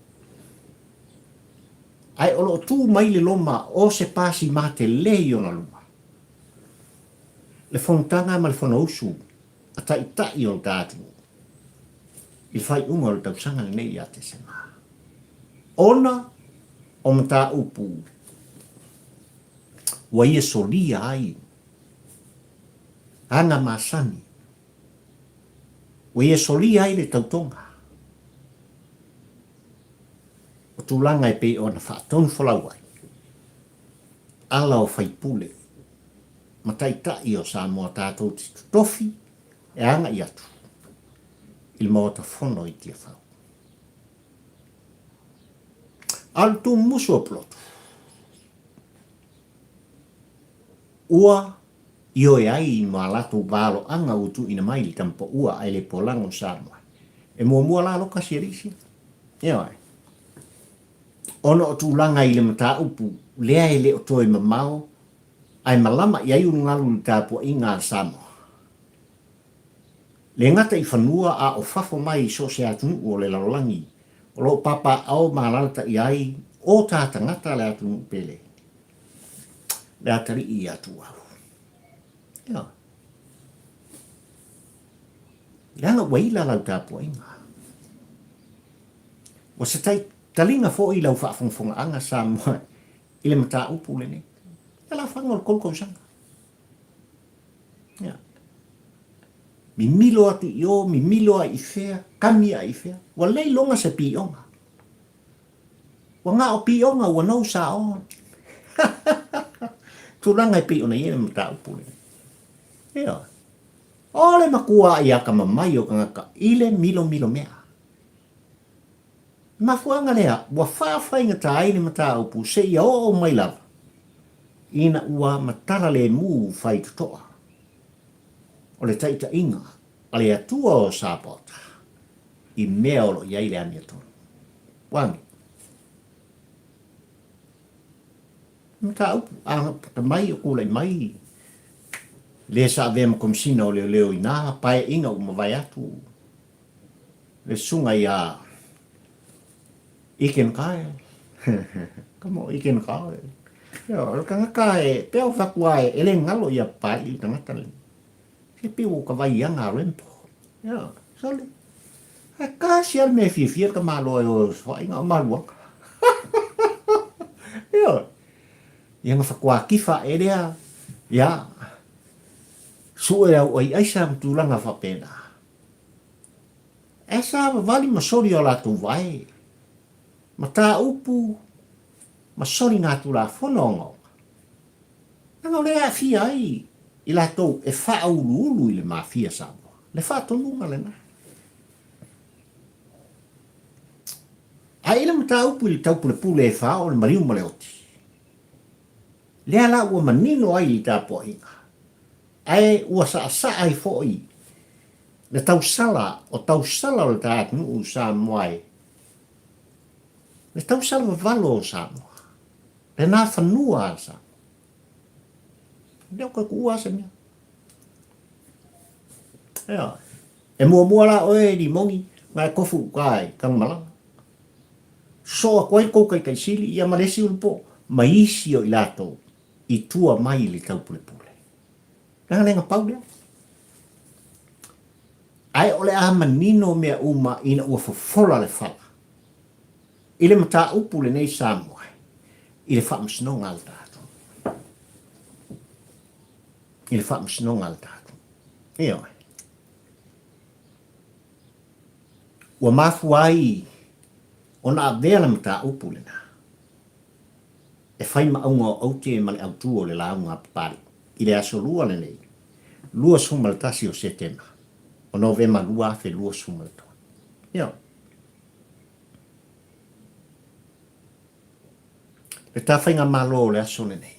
Ae o lo o tu mai le loma o se pasi matele i ona luma. Le fonotaga ma le fonousu a taitai o le ta atunuu i le faaiuga o le tausaga lenei ia Tesema. Ona o mataupu ua ia solia ai aga masani, ua ia solia ai le tautoga. O tulaga e pei ona faatonufolau ai ala o faipule ma taitai o Samoa tatou te totofi e agai atu i le Maota Fono i Tiafau. A o le tumumusu o Pulotu, ua ioe ai ma latou valoaga ua tuuina mai i le tamapaua ae le polaga o Samoa. E muamua la loka si alii sia. Ioe. Ona o tulaga i le mataupu lea e le o toe mamao ae malama i ai ulugalu i le tapuaiga a Samoa. Le gata i fanua a o fafo mai i so o se atunuu o le lalolagi o lo o papaaao ma alaalatai ai o ta tagata le atunuu pele, le atalii ia Tuuau. Ioe. Leaga ua ila lau tapuaiga. Ua se tai taliga foi i lau faafogafogaaga Samoa i le mataupu lenei. Ia lafaga o le 3 tausaga. Ia. Mimilo atu i o, mimilo ai i fea, kami ai i fea. Ua le iloga se pioga. Ua na o pioga ua nou sa o. Tulaga e pei ona i ai le mataupu lenei. Ia. O le makua i akamamai o tagata i le milomilo mea. Mafuaaga lea ua faafaigata ai le mataupu seia oo mai lava ina ua matala lemu faitotoa o le taitaiga a le Atua o Sapaota i mea o lo o i ai le amiotonu. Ua agi. Mataupu, a mai o tulai mai le sa avea ma Komesina o Leoleo i na paeaiga ua mavae atu le susuga ia Iken Kyle. Come on, Iken Kyle. Ia, o le tagata e, pea o fatu a e le galo ia pai i le tagata lenei. Se pei ua ka vai anga a Rempo. Ia, sole. Ae kasi a le mea fiafia le tamaloa e o soaiga o maluaga. Ia, ia na fatua kifa e lea, ia, sue au ai aisa ma tulaga faapena. E savavali ma soli o latou vae, mataupu ma soligatulafono ogaoga, leaga o lea e aafia ai i latou e faauluulu i le Mafia Samoa. Le faatonuga lena. Ae i le mataupu i le taupulepule e faaoo le maliu ma le oti, lea la ua manino ai le tapuaiga, ae ua saasaa ai foi le tausala o tausala o le ta atunuu Samoa e le tausala vavalo o Samoa, lena fanua a Samoa. Lea o koe kuua se mea. Ea, e muamua la oe Limoni, na e kofu uka i Tanumalala. Sosoo atu ai le kou taitaisili ia ma le isi ulupo ma isi o i latou i tua mai i le taupulepule. Leaga le na pau lea. Ae o le a manino mea uma ina ua fofola le fala i le mataupu lenei Samoa i le faamasinoga a le tatou. I le faamasinoga a le tatou. Ioe. Ua mafua ai ona avea le mataupu lena e fai ma auga o aute ma le autu o le lauga a Papalii i le Aso Lua lenei, 21 o Setema o Novema 2023. Ioe. Le ta faigamalo o le aso lenei,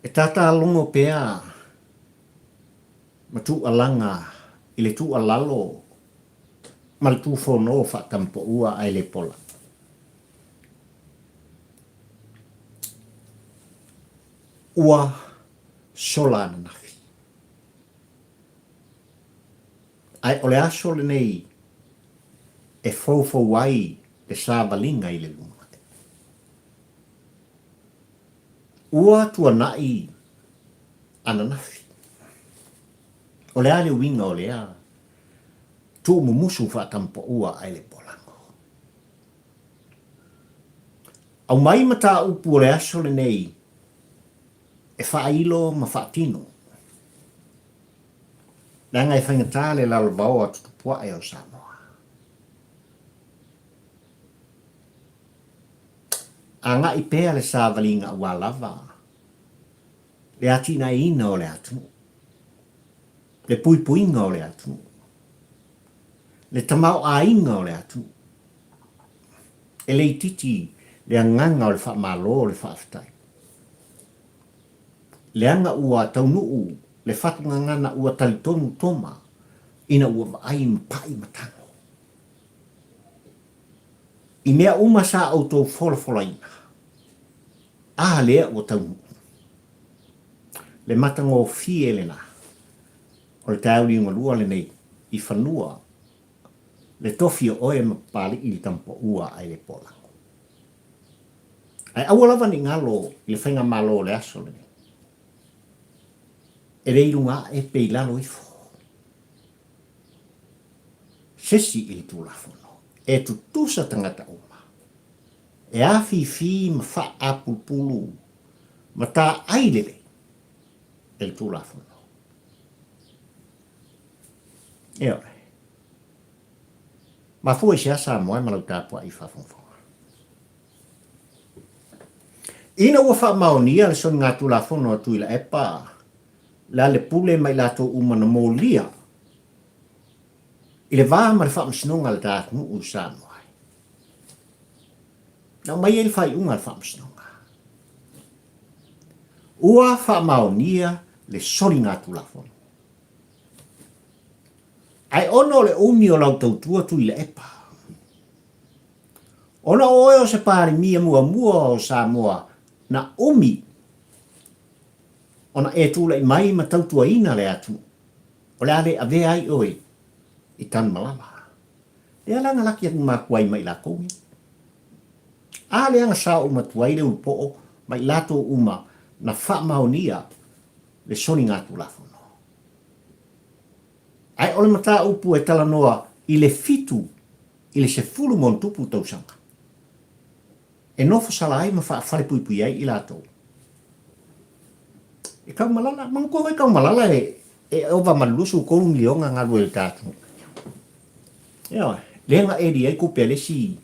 e tātālogo pea ma tuualaga i le tuualalo ma le tufono faatampoua ae le pola. Ua sola ananafi. Ae o le aso lenei e foufou ai le savaliga i le lumanai. Ua tuanai ananafi. O le a le uiga o lea tuumumusu faatampaua ae le polago? Aumai mataupu o le aso lenei e faailo ma faatino, leaga e faigata le lalovaoa tutupuae o Samoa. Agai pea le savaliga aua lava le atinaeina o le atunuu, le puipuiga o le atunuu, le tamaoaiga o le atunuu. E le itiiti le agaga o le faamalo o le faafetai. Leaga ua taunuu le fatugagana ua talitonu Toma ina ua vaai ma pai matago. I mea uma sa outou folafolaina, a lea ua taunuu. Le matagofie lena o le taeao liugalua lenei i fanua le tofi o oe ma Papalii le Tamapaua ae le Polago. Ae aua lava ne i galo i le faigamalo o le aso lenei. E le i luga ae pe i lalo ifo se isi i le Tulafono e tutusa tagata uma, e afifi ma faaapulupulu ma taai lelei e le Tulafono. Ioe. Mafua i se a Samoa e ma lau tapuai faafogafoga? Ina ua faamaonia le soligatulafono a Tuilaepa, Lealepule ma i latou uma na molia i le va ma le faamasinoga a le ta atunuu i Samoa ai. Na aumai ai le faaiuga a le faamasinoga. Ua faamaonia le soligatulafono. Ae ona o le umi o lau tautua Tuilaepa, ona o oe o se Palemia muamua o Samoa na umi ona e tulai mai ma tautuaina le atunuu, o le a le avea ai oe i Tanumalala. Lea la na laki atu maku ai ma i latou nei. A lea na sao uma atu ai le ulupoo ma i latou uma na faamaonia le soligatulafono. Ae o le mataupu e talanoa i le fitu i le 10+ tausaga e nofo sala ai ma faafalepuipui ai i latou. E Taumalala, manatua foi Taumalala e e ova ma le 23 miliona galue i le ta atunuu. Ioe, lea na eli ai tupe a le isi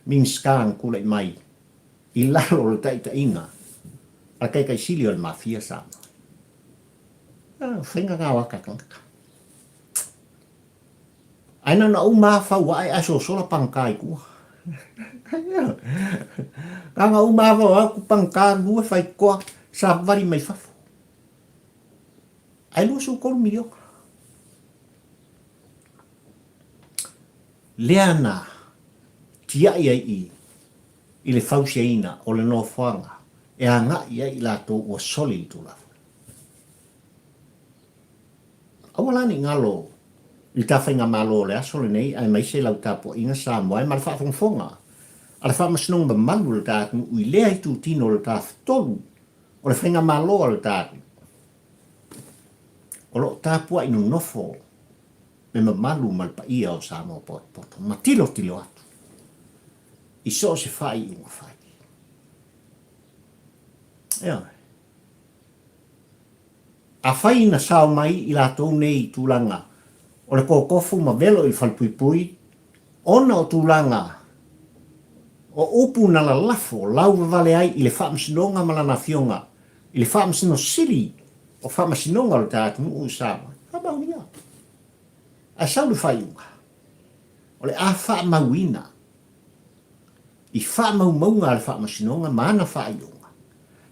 Minisita na tulai mai i lalo o le taitaiga a le Taitai Sili o le Mafia Samoa. Ah, faiga na o ata tagata. Ae na ona uma lava fau ae ae sosola pagata i tua. Na ona uma lava fau atu pagata lua faitotoa savali mai fafo. Ae 23 miliona. Lea na tiai ai i i le fausiaina o le nofoaga e agai ai i latou ua soli i le Tulafono. Aua la ne i galo i le ta faigamalo o le aso lenei aemaise lau tapuaiga Samoa e ma le faafogafoga a le Faamasinoga mamalu o le ta atunuu i lea itutino o le Tafatolu o le faigamalo a le ta atunuu. O lo o tapuai nonofo le mamalu ma le paia o Samoa potopoto ma tilotilo atu i so o se faaiuga fai. Ioe. Afai na sao mai i latou nei i tulaga o le kokofu ma velo i le falepuipui, ona o tulaga o upu na lalafo lauvavale ai i le Faamasinoga ma lana Afioga i le Faamasino Sili o Faamasinoga o le ta atunuu i Samoa, faamaonia. Ae sau le faaiuga, o le a faamauina i faamaumauga a le Faamasinoga ma ana faaiuga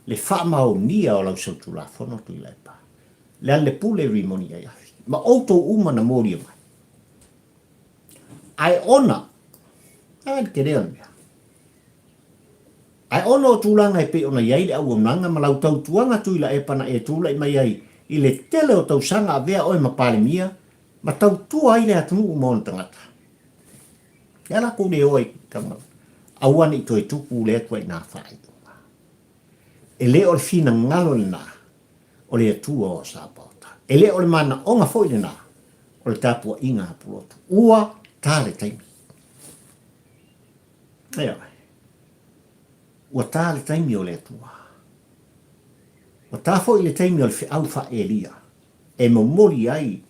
le faamaonia o lau Solitulafono Tuilaepa, Lealailepule Rimoni Aiafi, ma outou uma na molia mai. Ae ona, a le tele o le mea. Ae ona o tulaga e pei ona i ai le auaunaga ma lau tautuaga Tuilaepa na e tulai mai ai i le tele o tausaga avea oe ma Palemia ma tautua ai le atunuu ma ona tagata. Lea latou le o ai i Tamalala. Aua ne i toe tupu lea ituaiga faaiuga. E le o le finagalo lena o le Atua o Sapaota. E le o le manaoga foi lena o le tapuaiga a Pulotu. Ua ta le taimi. Ioe. Ua ta le taimi o le Atua. Ua ta foi le taimi o le feau faa-Elia e momoli ai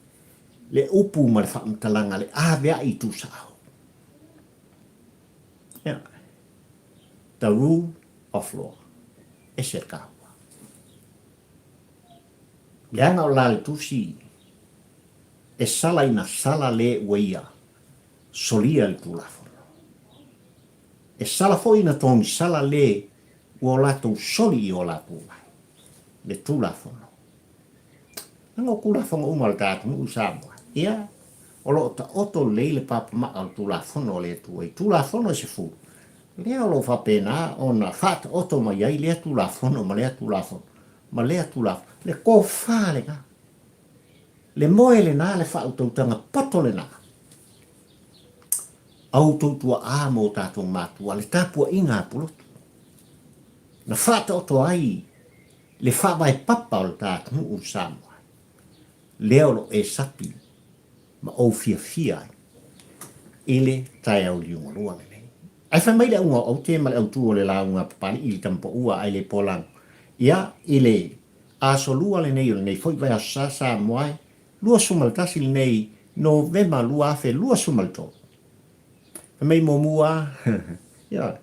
le upu ma le faamatalaga le avea'i i Tusao. Ioe. The rule. Of Law. Ese le taua. Leaga o la le tusi e sala ina sala le ua ia solia le Tulafono. E sala foi ina togisala le ua o latou soli i o latou lae le Tulafono. Leaga o Tulafono uma a le ta atunuu i Samoa, ia, o lo o taoto lelei le papama'a o le Tulafono a le Atua i Tulafono e sefulu, lea o lo o faapena ona faataoto mai ai lea Tulafono ma lea Tulafono ma lea Tulafono. Le tofa lena, le moe lena, le faautautaga poto lena a outou tuaa ma o tatou matua, le tapuaiga a Pulotu, na faataoto ai le faavae papa o le ta atunuu i Samoa, lea o lo o e sapi ma ou fiafia ai i le taeao liugalua lenei. Ae fai mai le auga o aute ma le autu o le lauga a Papalii i le tamapaua ae le polagu, ia, i le aso lua lenei o lenei foi vaiaso sa Samoa e 21 lenei Novema 2023. Fai mai muamua, ia,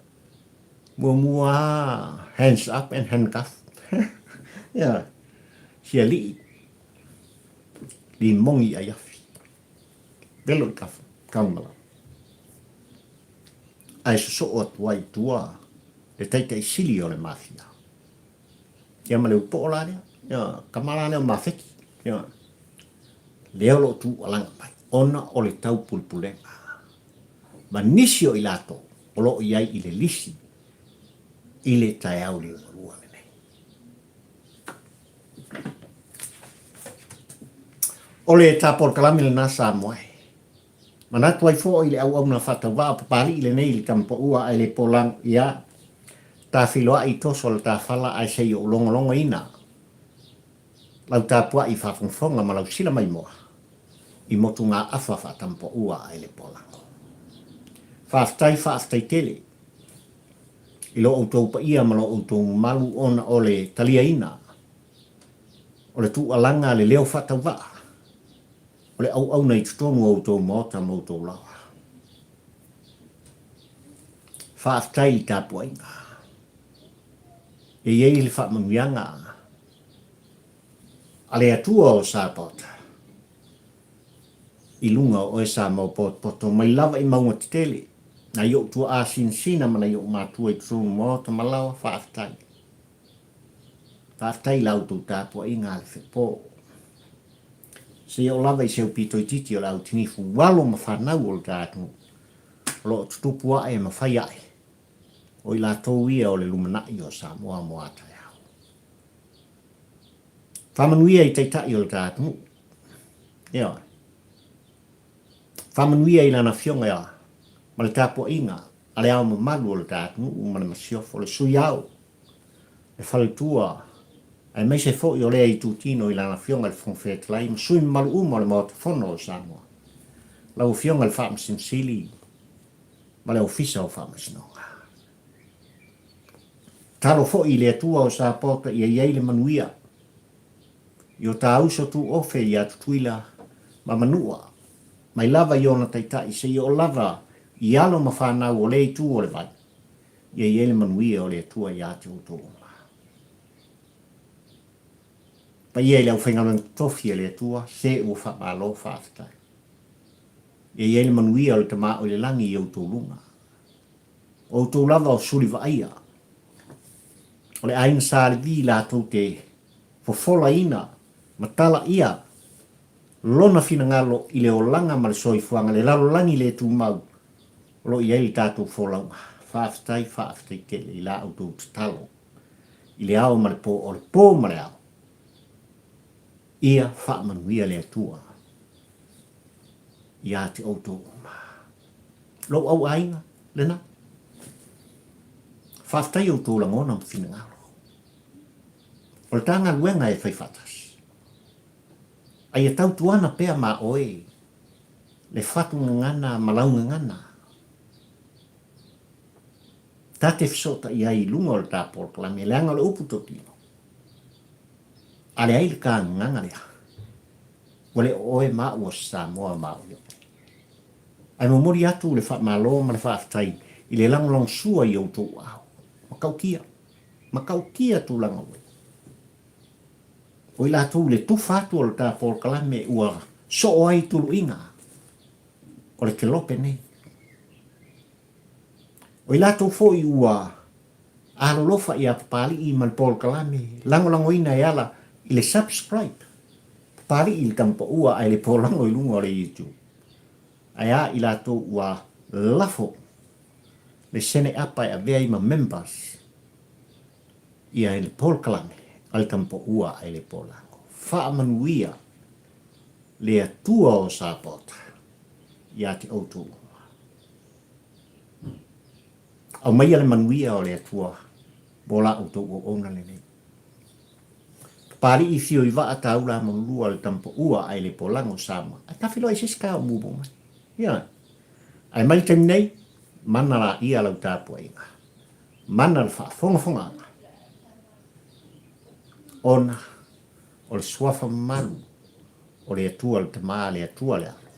muamua hands up and handcuff. Ia, si alii limogi ai afi. Velo i kafa, kaumala. Ae sosoo atu ai i tua le taitai sili o le mafia. Ia ma le upoo la lea, ia, kama la lea o Mafeki. Ia, lea o lo o tuualaga mai, ona o le taupulepulega. Ma nisi o i latou o lo o i ai i le lisi i le taeao liugalua lenei. O le ta polokalame lena Samoa e manatu ai foi i le auauna faatauvaa o Papalii lenei i le tamapaua ae le polago ia tafiloai i toso o le tafala ae se i ou logologoina lau tapuai faafogafoga ma lau sila maimoa i motugaafa faatamapaua ae le polago. Faafetai faafetai tele i lo outou paia ma lo outou mamalu ona o le taliaina o le tuualaga a le leo faatauvaa o le auauna i totonu o outou maota ma outou laoa. Faafetai i tapuaiga. E i ai le faamanuiaga a le Atua o Sapaota i luga o oe Samoa potopoto mai lava i mauga tetele, nai ou tuaa sinasina ma nai ou matua i totonu maota ma laoa, faafetai. Faafetai i la outou tapuaiga a le fepo. Seia oo lava i se aupito itiiti o le au tinifu alo ma fanau o le ta atunuu o lo o tutupu ae ma fai ae, o i latou ia o le lumanai o Samoa mo a taeao. Faamanuia i Taitai o le ta atunuu. Ioe. Faamanuia i Lana Afioga ma le tapuaiga a le Ao Mamalu o le ta atunuu ma le Masiofo, le Sui Ao, le Faletua, aemaise foi o lea itutino i Lana Afioga i le Fofoga Fetalai ma sui mamalu uma o le Maota Fono o Samoa, lau Afioga i le Faamasino Sili ma le Ofisa o Faamasinoga. Tatalo foi i le Atua o Sapaota ia i ai le manuia i o ta uso tuofe ia Tutuila ma Manua, mai lava i ona taitai seia oo lava i alo ma fanau o lea itu o le vai, ia i ai le manuia o le Atua ia te outou uma. Paia i le aufaigaluega totofi a le Atua, se ua faamalo faafetai. Ia i ai le manuia o le Tama o i le lagi i outou luga. O outou lava o suli vaaia, o le aiga Sa Levi latou te fofolaina ma talaia lona finagalo i le olaga ma le soifuaga, le lalolagi le tumau o lo o i ai le tatou folauga. Faafetai, faafetai tele i la outou tatalo i le ao ma le po, o le po ma le ao. Ia faamanuia le Atua ia te outou uma. Lou au aiga, lena. Faafetai i outou lagona ma finagalo. O le ta galuega e fai faatasi. A ia tautuana pea ma oe le fatu gagana ma lau gagana. Ta te fesootai ai i luga o le ta polokalame, leaga o le upu totino. A leai le ta gagana lea, ua le o oe ma au o se Samoa ma au i oe. Ae momoli atu le faamalo ma le faafetai i le lagolagosua i outou aao. Matautia. Matautia tulaga ua i ai. O i latou i le tufa atu o le ta polokalame ua soo ai tuluiga o le kelope nei. O i latou foi ua alolofa ia Papalii ma le polokalame lagolagoina e ala i le subscribe Papalii i le Tama Paua ae le polago i luga o le YouTube. Ae a i latou ua lafo le sene apa e avea ai ma members ia i le polokalame a le Tama Paua ae le polago. Faamanuia le Atua o Sapota ia te outou uma. Aumaia le manuia o le Atua mo la outou auauna lenei. Papalii fio i vaa taula manulua le Tama Paua ae le polago Samoa. Ae tafilo ai se isi taeao muamua mai. Ioe. Ae mai le taimi nei, mana laia lau tapuaiga. Mana le faafogafogaaga. Ona o le suafa mamalu o le Atua le Tama, le Atua le Alo,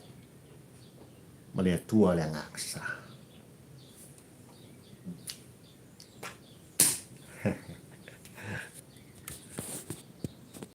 ma le Atua le Agaga Sa.